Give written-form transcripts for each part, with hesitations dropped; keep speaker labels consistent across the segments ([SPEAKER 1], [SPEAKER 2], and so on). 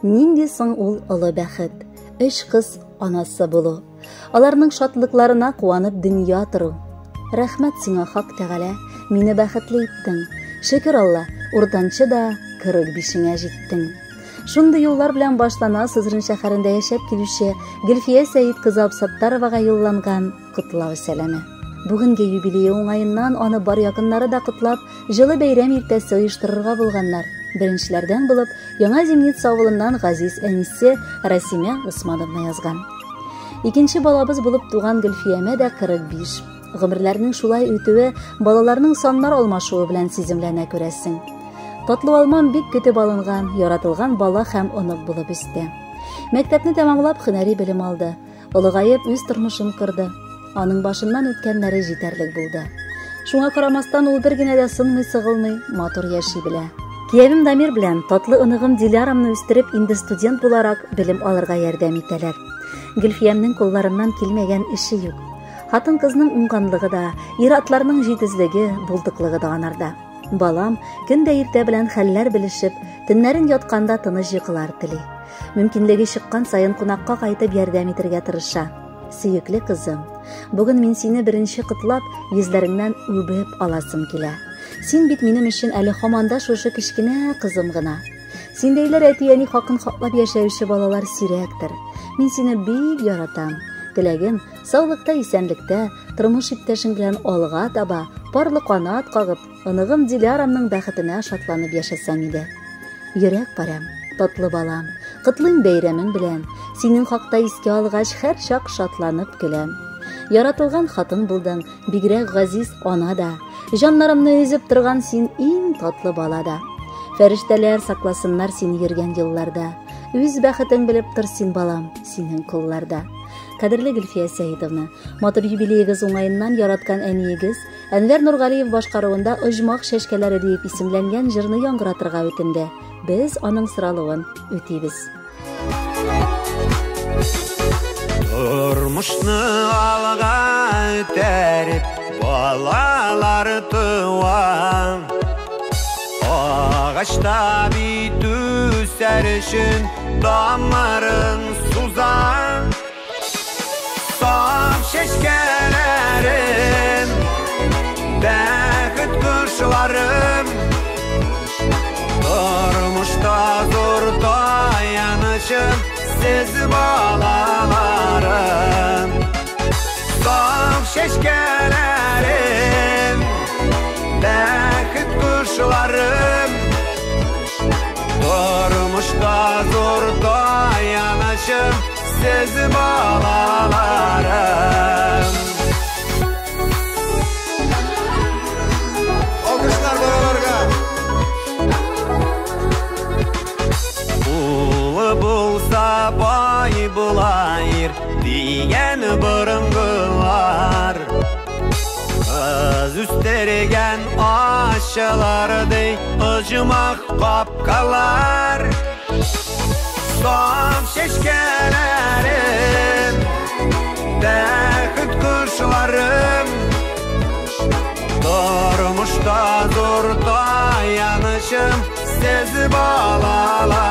[SPEAKER 1] Нинди соң ул олы бәхет? Өч кыз анасы булу. Аларның шатлыкларына куанып дөнья тору. Рәхмәт сиңа, Хак Тәгалә, мине бәхетле иттең. Шөкер Алла, уртанчы да 45-ңә җиттең. Шундый юллар белән башлана Сызран шәһәрендә яшәп килүче Гөлфия Сәид кызы Абсаттаровага юлланган котлау сәламе. Бүгенге юбилее уңаеннан аны бар якыннары да котлап, җылы бәйрәм иртәсе оештырырга булганнар. Беренчеләрдән булып, Яңа Зимница авылыннан газиз әнисе Расимә Усмановна язган. Икенче балабыз булып туган Гөлфиямә дә 45. Гомерләрнең шулай үтүе балаларның саннар алмашуы белән сиземләнә күрәсең. Татлы алмам бик көтеп алынган, яратылган бала һәм онык булып үсте. Мәктәпне тәмамлап һөнәри белем алды. Олыгаеп үз тормышын корды. Аның башыннан үткәннәре җитәрлек булды. Шуңа карамастан ул бер генә дә сынмый-сыгылмый, матур яши белә. Киявем Дамир белән татлы оныгым Дилярамны үстереп, инде студент буларак белем алырга ярдәм итәләр. Гөлфиямнең кулларыннан килмәгән эше юк. Хатын-кызның уңганлыгы да, ир-атларның җитезлеге, булдыклыгы да анарда. Балам көн дә иртә белән хәлләр белешеп, төннәрен ятканда тыныч йокылар тели. Мөмкинлеге чыккан саен кунакка кайтып ярдәм итергә тырыша. Сөекле кызым, бүген мин сине беренче котлап, йөзләреңнән үбеп аласым килә. Син бит минем өчен әле һаман да шушы кечкенә кызым гына. Синдәйләр әти-әни хакын хаклап яшәүче балалар сирәктер. Мин сине бик яратам. Теләгем, саулыкта, исәнлектә, тормыш иптәшең белән алга таба, парлы канат кагып, оныгым Дилярамның бәхетенә шатланып яшәсәң иде. Йөрәк парәм, татлы балам, котлыйм бәйрәмең белән. Синең хакта искә алгач, һәрчак шатланып көләм. Яратылган хатын булдың, бигрәк газиз ана да. Җаннарымны өзеп торган син иң татлы бала да. Фәрештәләр сакласыннар сине йөргән юлларда. Үз бәхетең белеп тор син, балам, синең кулларда. Кадерле Гөлфия Сәитовна, матур юбилеегыз уңаеннан яраткан әниегез Әнвәр Нургалиев башкаруында Оҗмах чәчкәләре диеп исемләнгән җырны яңгыратырга үтенде. Без аның соралуын үтибез.
[SPEAKER 2] Тормышны алга этәреп, балалар туа. Агачта бит үсәр өчен тамырын суза. Саф чәчкәләрем, бәхет кошларым, тормышта зур таянычым, сез балаларым. Саф чәчкәләрем, бәхет кошларым, тормышта зур таянычым, сез балаларым.
[SPEAKER 3] Алкышлар балаларга.
[SPEAKER 2] Улы булса бай була ир дигән борынгылар. Кыз үстергән ачылардай оҗмах капкалар. Саф чәчкәләрем, бәхет кошларым, тормышта зур таянычым, сез балаларым.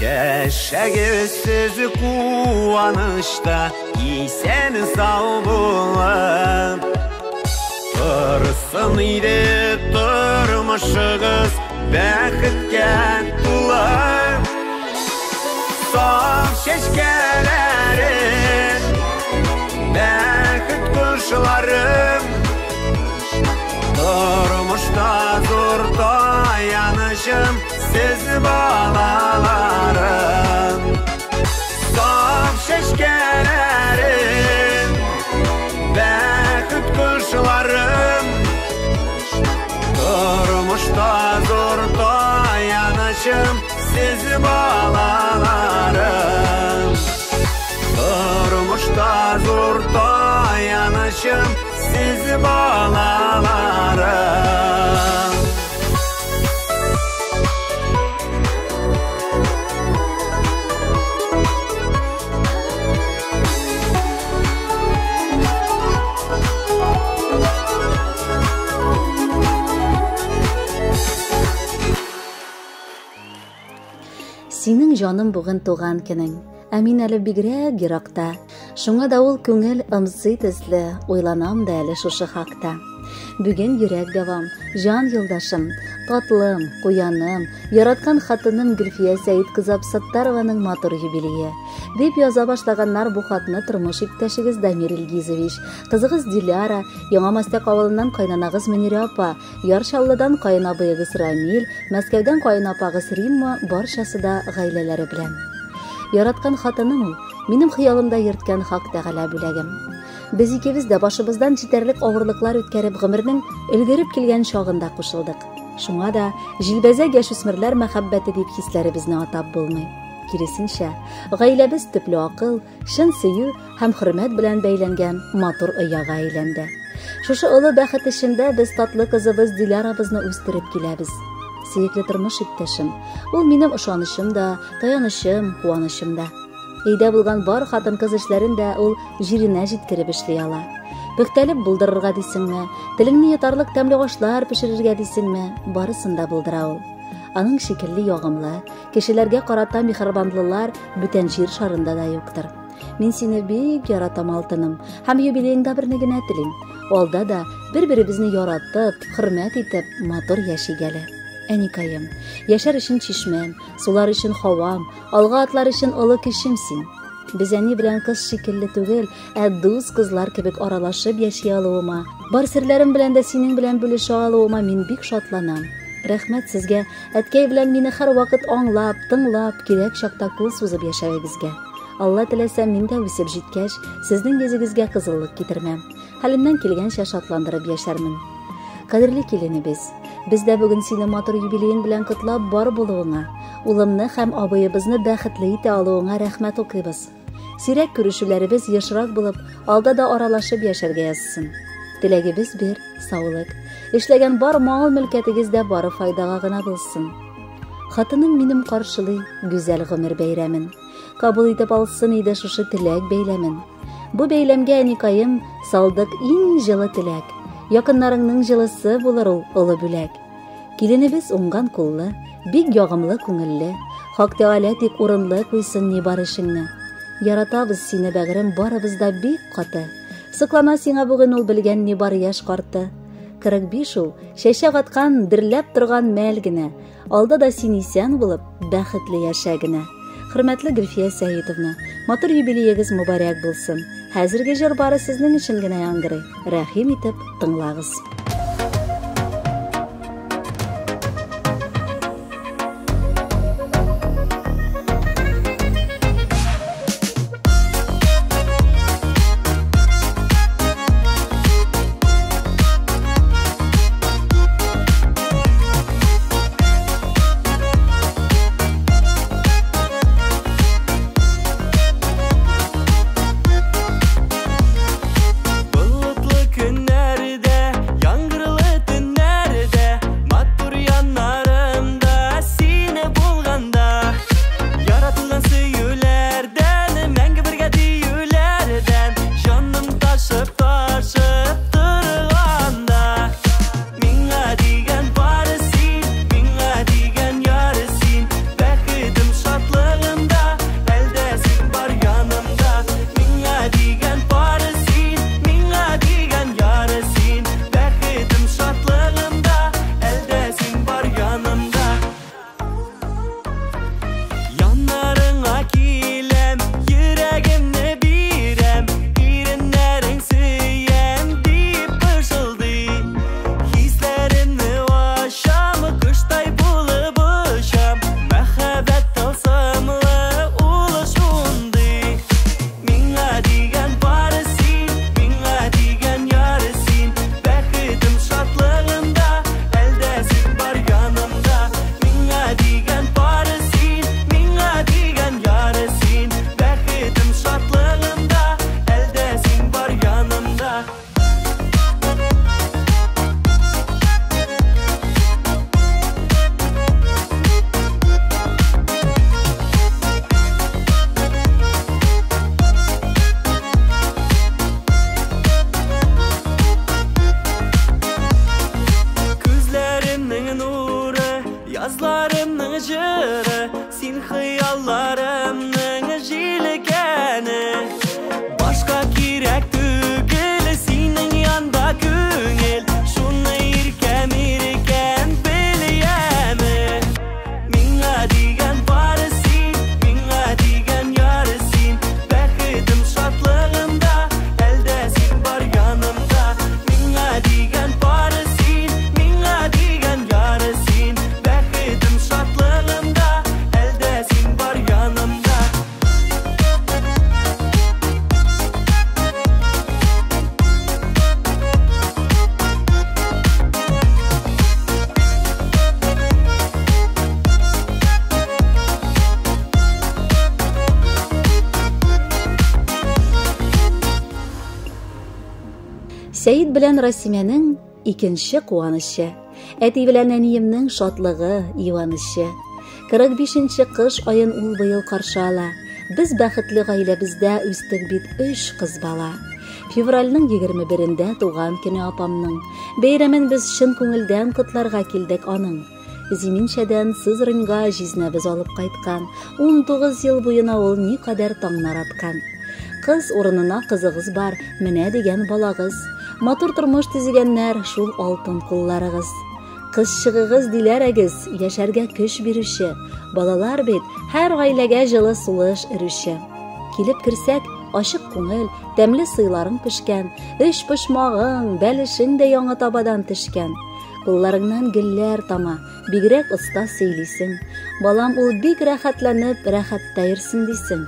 [SPEAKER 2] Яшәгез сез куанычта, исән сау булып. Торсын иде тормышыгыз бәхеткә тулы. Саф чәчкәләрем, бәхет кошларым, тормышта зур таянычым, сез балаларым. Саф чәчкәләрем, бәхет кошларым, тормышта зур таянычым, сез балаларым. Тормышта зур таянычым, сез балаларым.
[SPEAKER 1] Синең җаным бүген туган көнең, ә мин әле бигрәк еракта. Шуңа да ул күңел ымсый төсле, уйланам да әле шушы хакта. Бүген йөрәк дәвам, җан юлдашым, татлым, куяным, яраткан хатыным Гөлфия Сәет кызы Абсаттарованың матур юбилее. Дип яза башлаганнар бу хатны тормыш иптәшегез Дамир Илгизович, кызыгыз Диляра, Яңа Мастяк авылыннан кайнанагыз Мөнирә апа, Яр Чаллыдан каенабыегыз Рамил, Мәскәүдән каенапагыз Римма, барчасы да гаиләләре белән. Яраткан хатыным ул, минем хыялымда йөрткән Хак Тәгалә бүләгем. Без икебез дә башыбыздан җитәрлек авырлыклар үткәреп гомернең өлгереп килгән чагында кушылдык. Шуңа да җилбәзәк яшүсмерләр мәхәббәте дип хисләребезне атап булмый. Киресенчә, гаиләбез төпле акыл, чын сөю һәм хөрмәт белән бәйләнгән матур ояга әйләнде. Шушы олы бәхет эчендә без татлы кызыбыз Дилярабызны үстереп киләбез. Сөекле тормыш иптәшем, ул минем ышанычым да, таянычым, куанычым да. Өйдә булган бар хатын-кыз эшләрен дә ул җиренә җиткереп эшли ала. Пөхтәлеп булдырырга дисеңме, телеңне йотарлык тәмле ашлар пешерергә дисеңме, барысын да булдыра ул. Аның шикелле ягымлы, кешеләргә карата миһербанлылар бүтән җир шарында да юктыр. Мин сине бик яратам, алтыным, һәм юбилееңда берне генә телим. Алда да бер-беребезне яратып, хөрмәт итеп, матур яшик әле. Әникаем, яшәр өчен чишмәм, сулар өчен һавам, алга атлар өчен олы кешем син. Без әни белән кыз шикелле түгел, ә дус кызлар кебек аралашып яши алуыма, бар серләрем белән дә синең белән бүлешә алуыма мин бик шатланам. Рәхмәт сезгә, әткәй белән мине һәрвакыт аңлап, тыңлап, кирәк чакта кул сузып яшәвегезгә. Алла теләсә, мин дә үсеп җиткәч, сезнең йөзегезгә кызыллык китермәм. Хәлемнән килгәнчә шатландырып яшәрмен. Кадерле киленебез, без дә бүген сине матур юбилеең белән котлап бар булуыңа, улымны һәм абыебызны бәхетле итә алуыңа рәхмәт укыйбыз. Сирәк күрешүләребез ешрак булып, алда да аралашып яшәргә язсын. Теләгебез бер, саулык. Эшләгән бар мал-мөлкәтегез дә бары файдага гына булсын. Хатыным минем каршылый гүзәл гомер бәйрәмен. Кабул итеп алсын иде шушы теләк бәйләмен. Бу бәйләмгә әникаем салдык иң җылы теләк. Якыннарыңның җылысы булыр ул олы бүләк. Киленебез уңган куллы, бик ягымлы күңелле. Хак Тәгалә тик урынлы куйсын ни бар эшеңне. Яратабыз сине, бәгырем, барыбыз да бик каты. Соклана сиңа бүген ул белгән ни бар яшь карты. 45 ул, чәчәк аткан, дөрләп торган мәл генә. Алда да син исән булып, бәхетле яшә генә. Хөрмәтле Гөлфия Сәитовна, матур юбилеегыз мөбарәк булсын. Хәзерге җыр бары сезнең өчен генә яңгырый. Рәхим итеп тыңлагыз.
[SPEAKER 2] Болытлы көннәрдә, яңгырлы төннәрдә, матур яннарымда сине булганда, яратылган сөюләрдән, мәңге бергә диюләрдән, җаным ташып-ташып торганда, миңа дигән бары син, миңа дигән яры син, бәхетем, шатлыгым да, әлдә син бар янымда, миңа дигән бары син, миңа дигән яры син, бәхетем, шатлыгым да, әлдә син бар янымда. Яннарыңа киләм, йөрәгемне бирәм, иреннәрең сөям дип пышылдый. Хисләремне ачам, коштай булып очам, мәхәббәт тылсымлы ул шундый. Миңа дигән бары син, миңа дигән яры син, бәхетем, шатлыгым да, әлдә син бар янымда. Миңа дигән бары син, миңа дигән яры син, бәхетем, шатлыгым да, әлдә син бар янымда. Күзләремнең нуры, язларымның җыры, Син хыялларымның җилкәне. Башка кирәк түгел, синең янда күңел. Шуны иркәм, иркәм беләме? Миңа дигән бары син, миңа дигән яры син. Бәхетем, шатлыгым да, әлдә син бар янымда. Миңа дигән бары син, миңа дигән яры син. Бәхетем, шатлыгым да, әлдә син бар янымда.
[SPEAKER 1] Сәид белән Расимәнең икенче куанычы, әти белән әниемнең шатлыгы, юанычы. 45нче кыш аен ул быел каршы ала. Без бәхетле гаиләбездә үстек бит 3 кыз бала. Февральнең 21-ндә туган көне апамның. Бәйрәмен без чын күңелдән котларга килдек аның. Зиминчәдән Сызраньга җизнәбез алып кайткан. 19 ел буена ул никадәр таңнар аткан. Кыз урынына кызыгыз бар, менә дигән балагыз. Матур тормыш төзегәннәр шул алтын кулларыгыз. Кызчыгыгыз диләрәгез, яшәргә көч бирүче. Балалар бит һәр гаиләгә җылы сулыш өрүче. Килеп керсәк, ачык күңел, тәмле сыйларың пешкән, өч почмагың, бәлешең дә яңа табадан төшкән. Кулларыңнан гөлләр тама, бигрәк оста сөйлисең. Балам ул бик рәхәтләнеп, рәхәттә йөрсен дисең.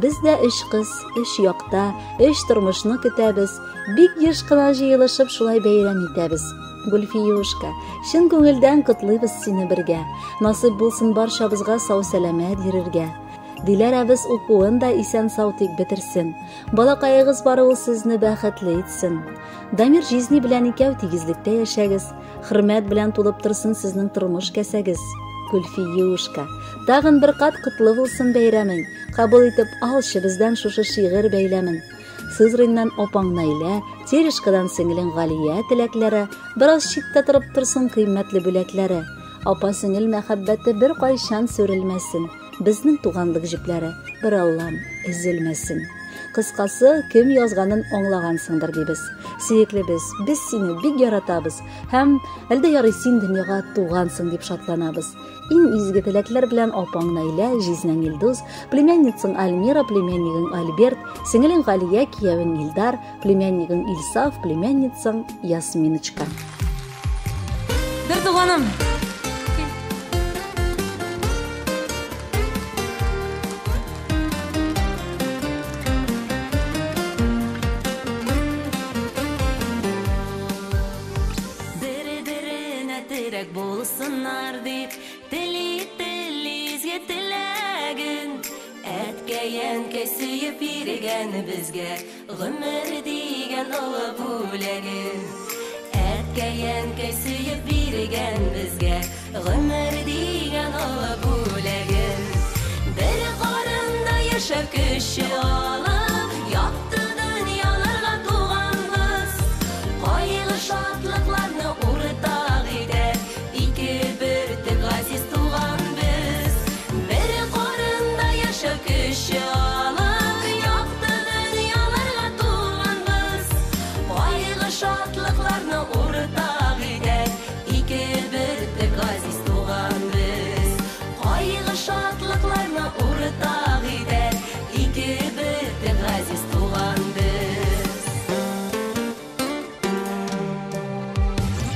[SPEAKER 1] Без дә өч кыз, өч якта, өч тормышны көтәбез. Бик еш кына җыелышып шулай бәйрәм итәбез. Гөлфиюшка, чын күңелдән котлыйбыз сине бергә. Насыйп булсын барчабызга сау-сәламәт йөрергә. Диләрәбез укуын да исән-сау тик бетерсен. Балакаегыз бары ул сезне бәхетле итсен. Дамир җизни белән икәү тигезлектә яшәгез. Хөрмәт белән тулып торсын сезнең тормыш кәсәгез. Гөлфиюшка, тагын бер кат котлы булсын бәйрәмең. Кабул итеп алчы бездән шушы шигырь бәйләмен. Сызраньнан апаң Наилә, Терешкадан сеңлең Галия теләкләре, бераз читтә торып торсын кыйммәтле бүләкләре. Апа сеңел мәхәббәте бер кайчан сүрелмәсен. Безнең туганлык җепләре бер Аллам өзелмәсен. Кыскасы, кем язганын аңлагансыңдыр дибез. Сөеклебез, без сине бик яратабыз һәм әлдә ярый син дөньяга тугансың дип шатланабыз. Иң изге теләкләр белән апаң Наилә, җизнәң Илдус, племянницаң Альмира, племяннигың Альберт, сеңелең Галия, киявең Илдар, племяннигың Илсаф, племянницаң Ясминочка.
[SPEAKER 3] Бер туганым.
[SPEAKER 4] Бер-беренә терәк булсыннар дип, тели-тели изге теләген. Әткәй-әнкәй сөеп биргән безгә гомер дигән олы бүләген. Әткәй-әнкәй сөеп биргән безгә гомер дигән олы бүләген. Бер карында яшәп көче алып, якты дөньяларга туганбыз. Кайгы шатлыкларны уртак итә, ике бөртек газиз туган без. Бер карында яшәп көче алып, якты дөньяларга туганбыз. Кайгы шатлыкларны уртак итә, ике бөртек газиз туган без. Кайгы шатлыкларны уртак итә, ике бөртек газиз туган без.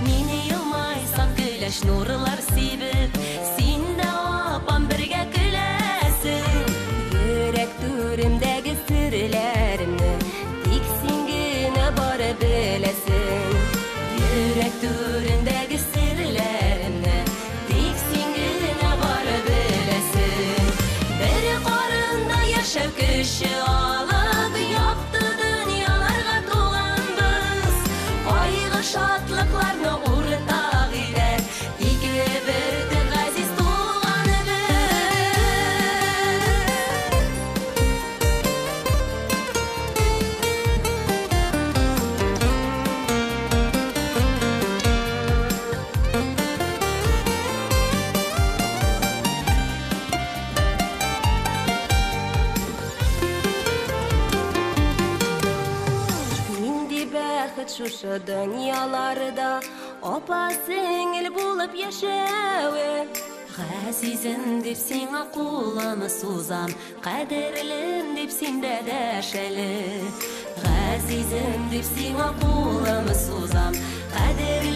[SPEAKER 4] Мине елмайсаң көләч нурлар сибеп, син дә апам бергә көләсең. Йөрәк түремдәге серләремне тик син генә бары беләсең. Йөрәк түрендәге серләремне тик син генә бары беләсең. Бер карында яшәү көче алып, якты дөньяларга туганбыз. Кайгы шатлыкларны уртак итә, ике бөртек Шушы дөньяларда апа сеңел булып яшәве.
[SPEAKER 5] Газизем дип сиңа кулым сузам, кадерлем дип син дә дәшәле. Газизем дип сиңа кулым сузам, кадерлем.